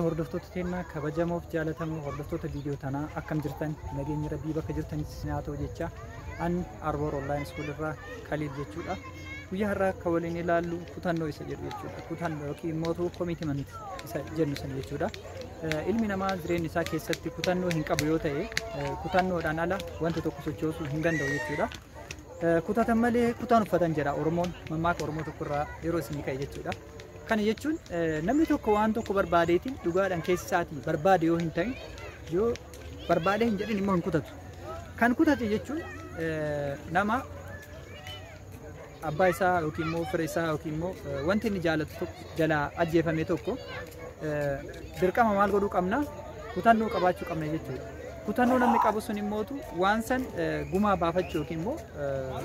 Hordoftoota keenyaa kabajamoof jaalatamoo hordoftoota viidiyoo tanaa, akkam jirtan? Nageenya Rabbii bakka jirtanitti isin haa ta'u jecha, an Arboor Online School irraa Kaliil jechuudha. Guyyaa har'aa akka waliin ilaallu kutannoo isa jedhu jechuudha. Kutannoo yookiin immoo commitment isa jennu sana jechuudha. Ilmi namaa jireenya isaa keessatti kutannoo hin qabu yoo ta'e, kutannoodhaan ala wanta tokko sochoosuu hin danda'u jechuudha. Kutatan malee kutaan uffatan jedha Oromoon, mammaaka Oromoo tokkorraa yeroo isinii ka'e jechuudha. Kana jechuun namni tokko waan tokko barbaadeetiin dhugaadhaan keessa isaatii barbaade yoo hin ta'in, yoo barbaadee hin jedhin immoo hin kutatu. Kan kutate jechuun nama abbaa isaa yookiin immoo fira isaa yookiin immoo wanti inni jaalatu tokko jalaa ajjeefame tokko, dirqama maal godhuu qabna? Kutannoo qabaachuu qabna jechuudha. Kutannoo namni qabu sun immootu waan san gumaa baafachuu yookiin immoo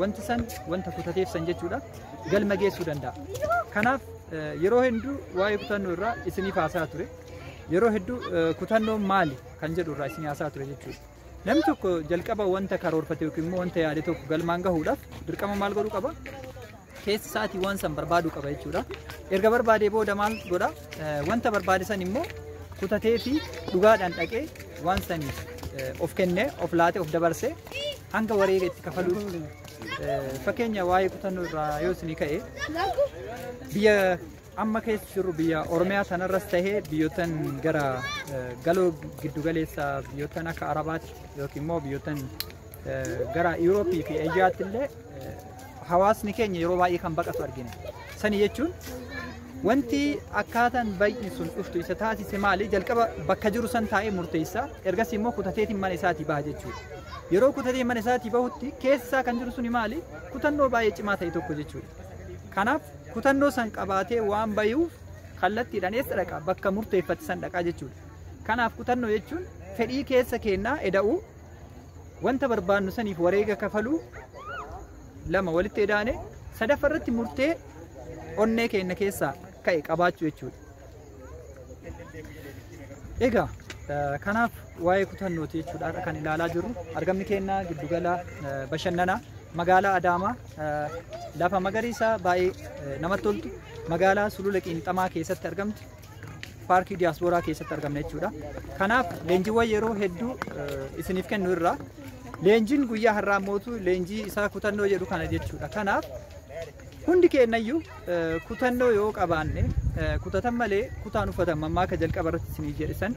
wanti san wanta kutateef san jechuudha galma geessuu danda'a. Kanaaf yeroo hedduu waa'ee kutannoo irraa isiniif haasaa ture. Yeroo hedduu kutannoon maali kan jedhu irraa isinii haasaa ture jechuudha. Namni tokko jalqaba wanta karoorfate yookiin immoo wanta yaade tokko galmaan gahuudhaaf dirqama maal godhuu qaba? Keessa isaatii waan san barbaaduu qaba jechuudha. Erga barbaadee booda maal godha? Wanta barbaade san immoo kutatee fi dhugaadhaan dhaqee waan saniif of kennee, of laatee, of dabarsee hanga wareega itti kafaluutti. Fakkeenya waa'ee kutannoo irraa yoo isinii ka'e, biyya amma keessa jirru biyya Oromiyaa sanarras tahee biyyoottan gara galoo giddugaleessa, biyyoottan akka Arabaatti yookiin immoo biyyoottan gara Yuurooppii fi Eeshiyaatti illee hawaasni keenya yeroo baay'ee kan baqatu argina. Sani jechuun wanti akkaataan baay'inni sun dhuftu isa taasise maali? Jalqaba bakka jiru san taa'ee murteessa. Ergasii immoo kutateetiin mana isaatii baha jechuudha. Yeroo kutatee mana isaatii bahutti keessa isaa kan jiru suni maali? Kutannoo baay'ee cimaa ta'e tokko jechuudha. Kanaaf kutannoo san qabaatee waan bayuuf kallattiidhaan eessa dhaqa? Bakka murteeffate san dhaqaa jechuudha. Kanaaf kutannoo jechuun fedhii keessa keenyaa eda'uu, wanta barbaannu saniif wareega kafaluu, lama walitti edaane sadaffa irratti murtee onnee keenya keessaa ka'e qabaachuu jechuudha. Egaa kanaaf waa'ee kutannooti jechuudha har'a kan ilaalaa jirru. Argamni keenya giddugala bashannanaa magaalaa Adaamaa, lafa magariisaa baay'ee namatti toltu, magaalaa Sulula Qiinxamaa keessatti argamti. Paarkii Diyaaspooraa keessatti argamna jechuudha. Kanaaf leenjiiwwan yeroo hedduu isiniif kennu irraa leenjiin guyyaa har'aa mootu leenjii isaa kutannoo jedhu kana jechuudha. Kanaaf hundi keenyayyuu kutannoo yoo qabaanne, kutatan malee kutaan uffatan mammaaka jalqaba irratti isinii jedhe san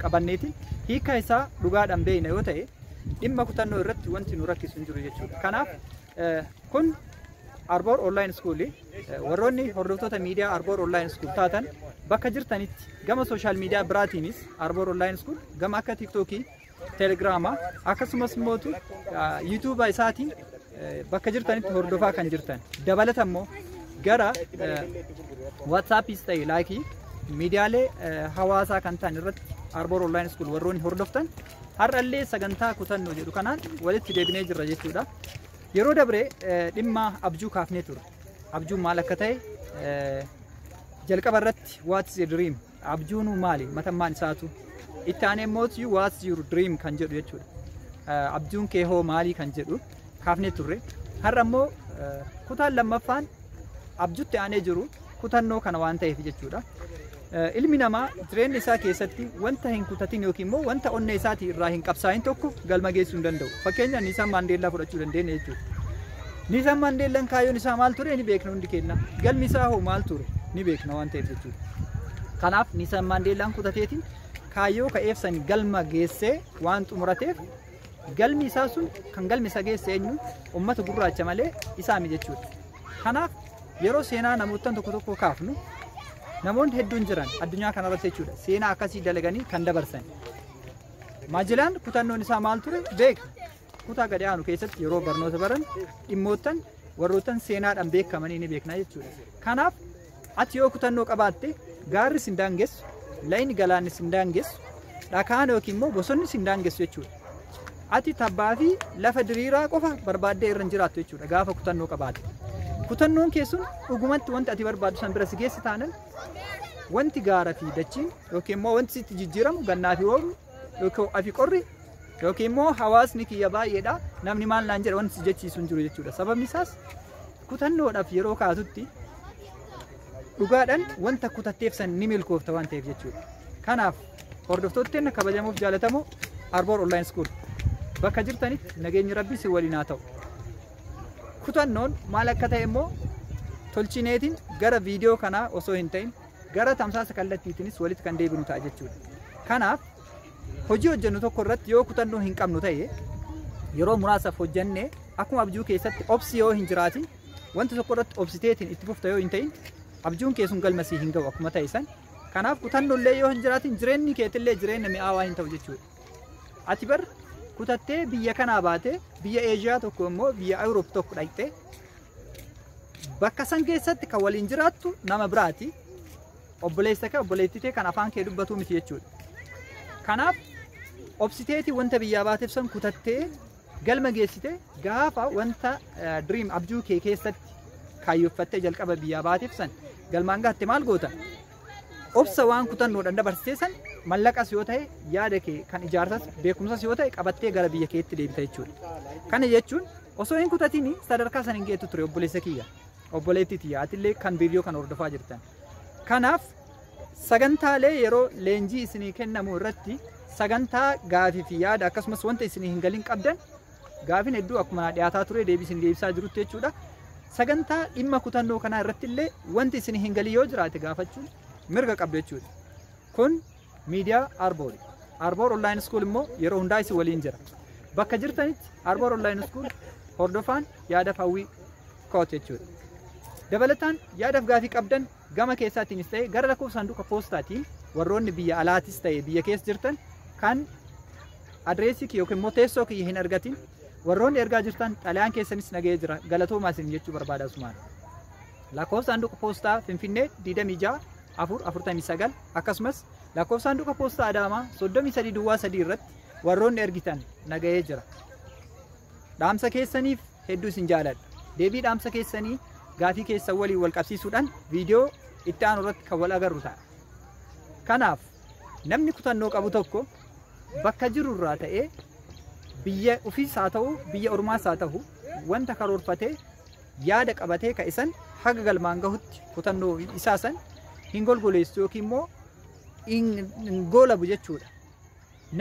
qabanneetiin hiika isaa dhugaadhaan beekna yoo ta'e, dhimma kutannoo irratti wanti nu rakkisu hin jiru jechuudha. Kanaaf kun Arboor Online School. Warroonni hordoftoota miidiyaa Arboor Online School taatan bakka jirtanitti gama social media biraatiinis Arboor Online School gama akka TikTokii, Telegiraamaa, akkasumas immoo YouTubea isaatiin bakka jirtanitti hordofaa kan jirtan, dabalata immoo gara WhatsAppis ta'e laayikii miidiyaalee hawaasaa kan ta'an irratti Arboor Online School warroonni hordoftan, har'allee sagantaa kutannoo jedhu kanaan walitti deebinee jirra jechuudha. Yeroo dabre dhimma abjuu kaafnee turre. Abjuun maal akka ta'e jalqaba irratti, what is a dream? Abjuun maali? Matammaan isaatu. Itti aanee immoo what's your dream kan jedhu jechuudha. Abjuun kee hoo maalii kan jedhu kaafnee turre. Har'a immoo kutaan lammaffaan abjuutti aanee jiru kutannoo kana waan ta'eef jechuudha. Ilmi namaa jireenya isaa keessatti wanta hin kutatin yookiin immoo wanta onnee isaatii irraa hin qabsaa'in tokko galma geessuu hin danda'u. Fakkeenya Niisan Maandeellaa fudhachuu dandeenya jechuudha. Niisan Maandeellaan kaayyoon isaa maal ture ni beekna hundi keenya. Galmi isaa hoo maal ture ni beekna waan ta'eef jechuudha. Kanaaf Niisan Maandeellaan kutateetiin kaayyoo ka'eef san galma geessee waan xumurateef, galmi isaa sun kan galmi isa geesse eenyu? Uummata gurraacha malee isaa miti jechuudha. Kanaaf yeroo seenaa namoota tokko tokko kaafnu, namoonni hedduun jiran addunyaa kanarratti jechuudha, seenaa akkasii dalaganii kan dabarsan. Maajilaan kutannoon isaa maal ture beekna. Kutaa gadi aanu keessatti yeroo barnoota baran dhimmoottan warroottan seenaadhaan beekamanii ni beekna jechuudha. Kanaaf ati yoo kutannoo qabaatte, gaarri sin daangessu, layni galaanni sin daangessu, dhakaan yookiin immoo bosonni sin daangessu jechuudha. Ati tabbaa fi lafa diriiraa qofa barbaaddee irra hin jiraattu jechuudha gaafa kutannoo qabaatte. Kutannoon kee sun dhugumatti wanti ati barbaaddu san bira si geesse taanan, wanti gaara fi dachiin yookiin immoo wanti sitti jijjiiramu, gannaa fi roobni yookiin ho'aa fi qorri yookiin immoo hawaasni kiyya baay'eedha, namni maal naan jedha wanti si jechiisu hin jiru jechuudha. Sababni isaas kutannoodhaaf yeroo kaatutti dhugaadhaan wanta kutatteef san ni milkoofta waan ta'eef jechuudha. Kanaaf hordoftoonni kabajamuuf jaalatamoo Arboor Online School bakka jirtanitti nageenyi Rabbii si waliin haa ta'u. Kutannoon maal akka ta'e immoo tolchineetiin gara viidiyoo kanaa osoo hin ta'in gara tamsaasa kallattiitiinis walitti kan deebinu ta'a jechuudha. Kanaaf hojii hojjennu tokko irratti yoo kutannoo hin qabnu ta'e yeroo muraasaaf hojjennee akkuma abjuu keessatti obsi yoo hin jiraatin wanta tokko irratti obsiteetiin itti fufta yoo hin ta'in abjuun kee sun galma sii hin ga'u akkuma ta'e san. Kanaaf kutannollee yoo hin jiraatin jireenyi keetillee jireenya mi'aawaa hin ta'u jechuudha. Ati bar kutattee biyya kanaa baatee biyya Eeshiyaa tokko immoo biyya Awuroop tokko dhaqxee bakka san keessatti kan waliin jiraattu nama biraati. Obboleessa kee obboleettii kee kan afaan kee dubbatuu miti jechuudha. Kanaaf obsiteetii wanta biyyaa baateef san kutattee galma geessite gaafa wanta dream abjuu kee keessatti kaayyeffattee jalqaba biyyaa baateef san galmaan gaatte maal goota? Obsa waan kutannoodhaan dabarsitee san mallaqas yoo ta'e yaada kee kan ijaarsas beekumsas yoo ta'e qabattee gara biyya keetti deebita jechuudha. Kana jechuun osoo hin kutatiin sadarkaa san hin geettu ture obboleessa kiyya. Obboleettii tiyya atillee kan viidiyoo kan hordofaa jirtan. Kanaaf sagantaalee yeroo leenjii isinii kennamu irratti sagantaa gaafii fi yaada akkasumas wanta isinii hin galin qabdan gaafiin hedduu akkuma dhiyaataa ture deebii isin deebisaa jirutti jechuudha. Sagantaa dhimma kutannoo kanaa irratti illee wanti isinii hin galin yoo jiraate gaafachuun mirga qabdu jechuudha. Kun miidiyaa Arboori. Arboor Online School immoo yeroo hundaa isin waliin jira. Bakka jirtanitti Arboor Online School hordofaan yaadaaf hawwii kooti jechuudha. Dabalataan yaadaaf gaafii qabdan gama keessaatiinis ta'e gara lakkoofsa saanduqa poostaatiin warroonni biyya alaatis ta'e biyya keessa jirtan kan adreesii kiyya yookiin immoo teessoo kiyya hin argatin warroonni ergaa jirtan xalayaan keessanis nagahee jira galatoomaa isin jechuu barbaada asumaan. Lakkoofsa saanduqa poostaa Finfinnee 26 449 akkasumas lakkoofsa saanduqa poostaa Adaamaa 33 duwwaa 3 irratti warroonni ergitan nagahee jira. Dhaamsa keessaniif hedduu isin jaaladha. Deebii dhaamsa keessanii gaafii keessan waliin wal qabsiisuudhaan viidiyoo itti aanu irratti kan wal agarru ta'a. Kanaaf namni kutannoo qabu tokko bakka jiru irraa ta'ee biyya ofiis haa ta'u biyya ormaas haa ta'u wanta karoorfatee yaada qabatee ka'isan haga galmaan gahutti kutannoo isaa san hin golgoleessu yookiin immoo hin goolabu jechuudha.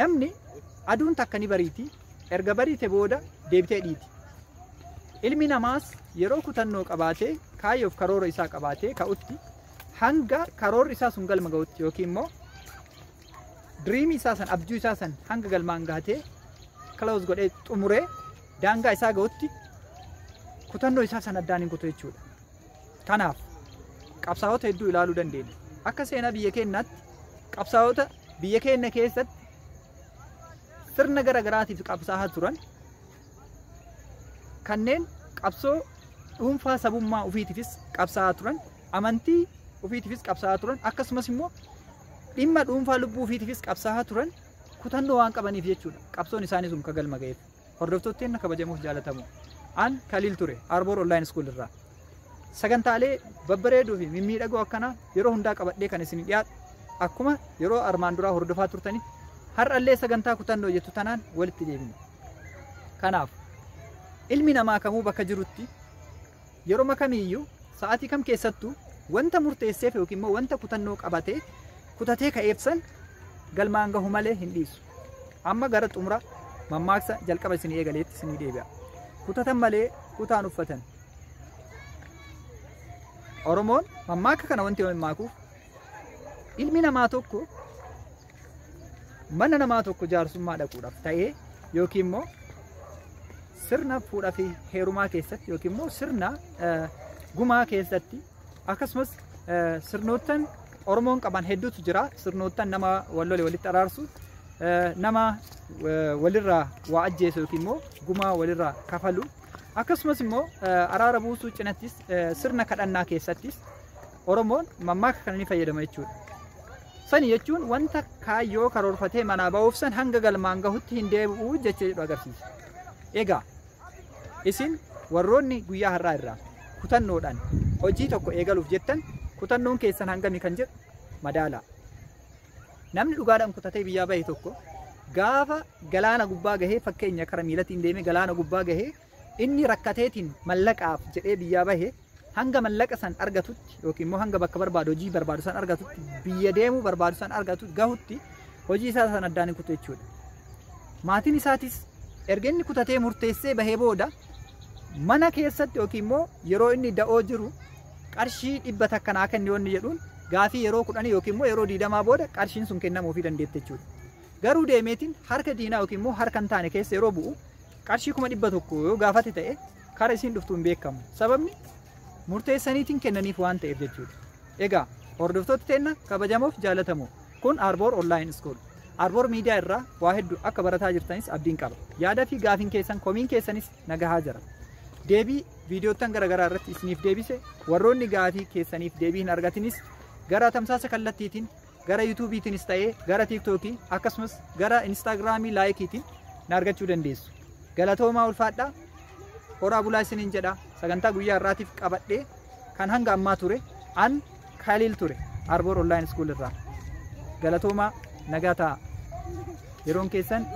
Namni aduun takka ni bariiti erga bariite booda deebitee dhiiti. Ilmi namaas yeroo kutannoo qabaatee kaayyoof karoora isaa qabaatee ka'utti hanga karoorri isaa sun galma gahutti yookiin immoo diriimii isaa san abjuu isaa san hanga galmaan gahatee close godhee xumuree daangaa isaa gahutti kutannoo isaa san addaan hin kutu jechuudha. Kanaaf qabsaa'ota hedduu ilaaluu dandeenya. Akka seenaa biyya keenyaatti qabsaa'ota biyya keenya keessatti sirna gara garaatiif qabsaa'aa turan kanneen qabsoo dhuunfaa sabummaa ofiitiifis qabsaa'aa turan, amantii ofiitiifis qabsaa'aa turan, akkasumas immoo dhimma dhuunfaa lubbuu ofiitiifis qabsaa'aa turan kutannoo waan qabaniif jechuudha. Qabsoon isaanii sun ka galma ga'eef. Hordoftoonni kabajamuuf jaalatamu. An Kaliil ture Arboor Online School irraa. Sagantaalee babbareedoo fi mimmiidhagoo akkanaa yeroo hundaa qabadhee kan isin dhiyaatu akkuma yeroo armaan duraa hordofaa turtanitti har'allee sagantaa kutannoo jettu tanaan walitti deebina. Kanaaf ilmi namaa kamuu bakka jirutti yeroo kamiiyyuu sa'aatii kam keessattuu wanta murteesseef yookiin immoo wanta kutannoo qabatee kutatee ka'eef san galmaan gahu malee hin dhiisu. Amma gara xumura mammaaksa jalqaba isinii eegaleetti isinii deebi'a. Kutatan malee kutaan uffatan. Oromoon mammaaka kana wanti mammaakuuf ilmi namaa tokko mana namaa tokko jaarsummaa dhaquudhaaf ta'ee yookiin immoo sirna fuudhaa fi heerumaa keessatti yookiin immoo sirna gumaa keessatti akkasumas sirnoottan Oromoon qaban hedduutu jira. Sirnoottan nama wal lole walitti araarsu, nama walirraa waa ajjeesu yookiin immoo gumaa walirraa kafalu, akkasumas immoo araara buusuu cinattis sirna kadhannaa keessattis Oromoon mammaaka kana ni fayyadama jechuudha. Sani jechuun wanta kaayyoo karoorfatee manaa ba'uuf san hanga galmaan gahutti hin deebi'u jecha jedhu agarsiisa. Egaa isin warroonni guyyaa har'aa irraa kutannoodhaan hojii tokko eegaluuf jettan kutannoon keessan hangami kan jedhu madaalaa. Namni dhugaadhaan kutatee biyyaa bahe tokko gaafa galaana gubbaa gahee fakkeenya kara miilatiin deemee galaana gubbaa gahee inni rakkateetiin mallaqaaf jedhee biyyaa bahe Hanga mallaqa san argatutti yookiin immoo hanga bakka barbaadu hojii barbaadu san argatutti, biyya deemuu barbaadu san argatu gahutti hojii isaa san addaan hin kutu jechuudha. Maatiin isaatis erga inni kutatee murteessee bahee booda mana keessatti yookiin immoo yeroo inni da'oo jiru qarshii 100 naa kenni yoo inni jedhuun gaafii yeroo 10 yookiin immoo yeroo 20 booda qarshiin sun kennamuufii dandeette jechuudha. Garuu deemeetiin harka diinaa yookiin immoo harka hin taane keessa yeroo bu'u qarshii 100,000 yoo gaafate ta'e kara isiin dhuftu hin beekamu. Sababni murteessaniitiin kennaniif waan ta'eef jechuudha. Egaa hordoftoota teenna kabajamoof jaalatamoo, kun Arboor Online School. Arboor Miidiyaa irraa waa hedduu akka barataa jirtanis abdiin qaba. Yaada fi gaafiin keessan, komiin keessanis nagahaa jira. Deebii viidiyoottan garaagaraa irratti isiniif deebise, warroonni gaafii keessaniif deebii hin argatinis gara tamsaasa kallattiitiin, gara yuutuubiitiinis ta'ee gara tiiktookii akkasumas gara instaagiraamii laayikiitiin na argachuu dandeessu. Galatoomaa, ulfaadhaa, horaa bulaa isiniin jedha. Sagantaa guyyaa har'aatiif qabadhee kan hanga ammaa ture an Kaliil ture, Arboor Online School irraa. Galatoomaa, nagaa ta'a. Yeroon keessan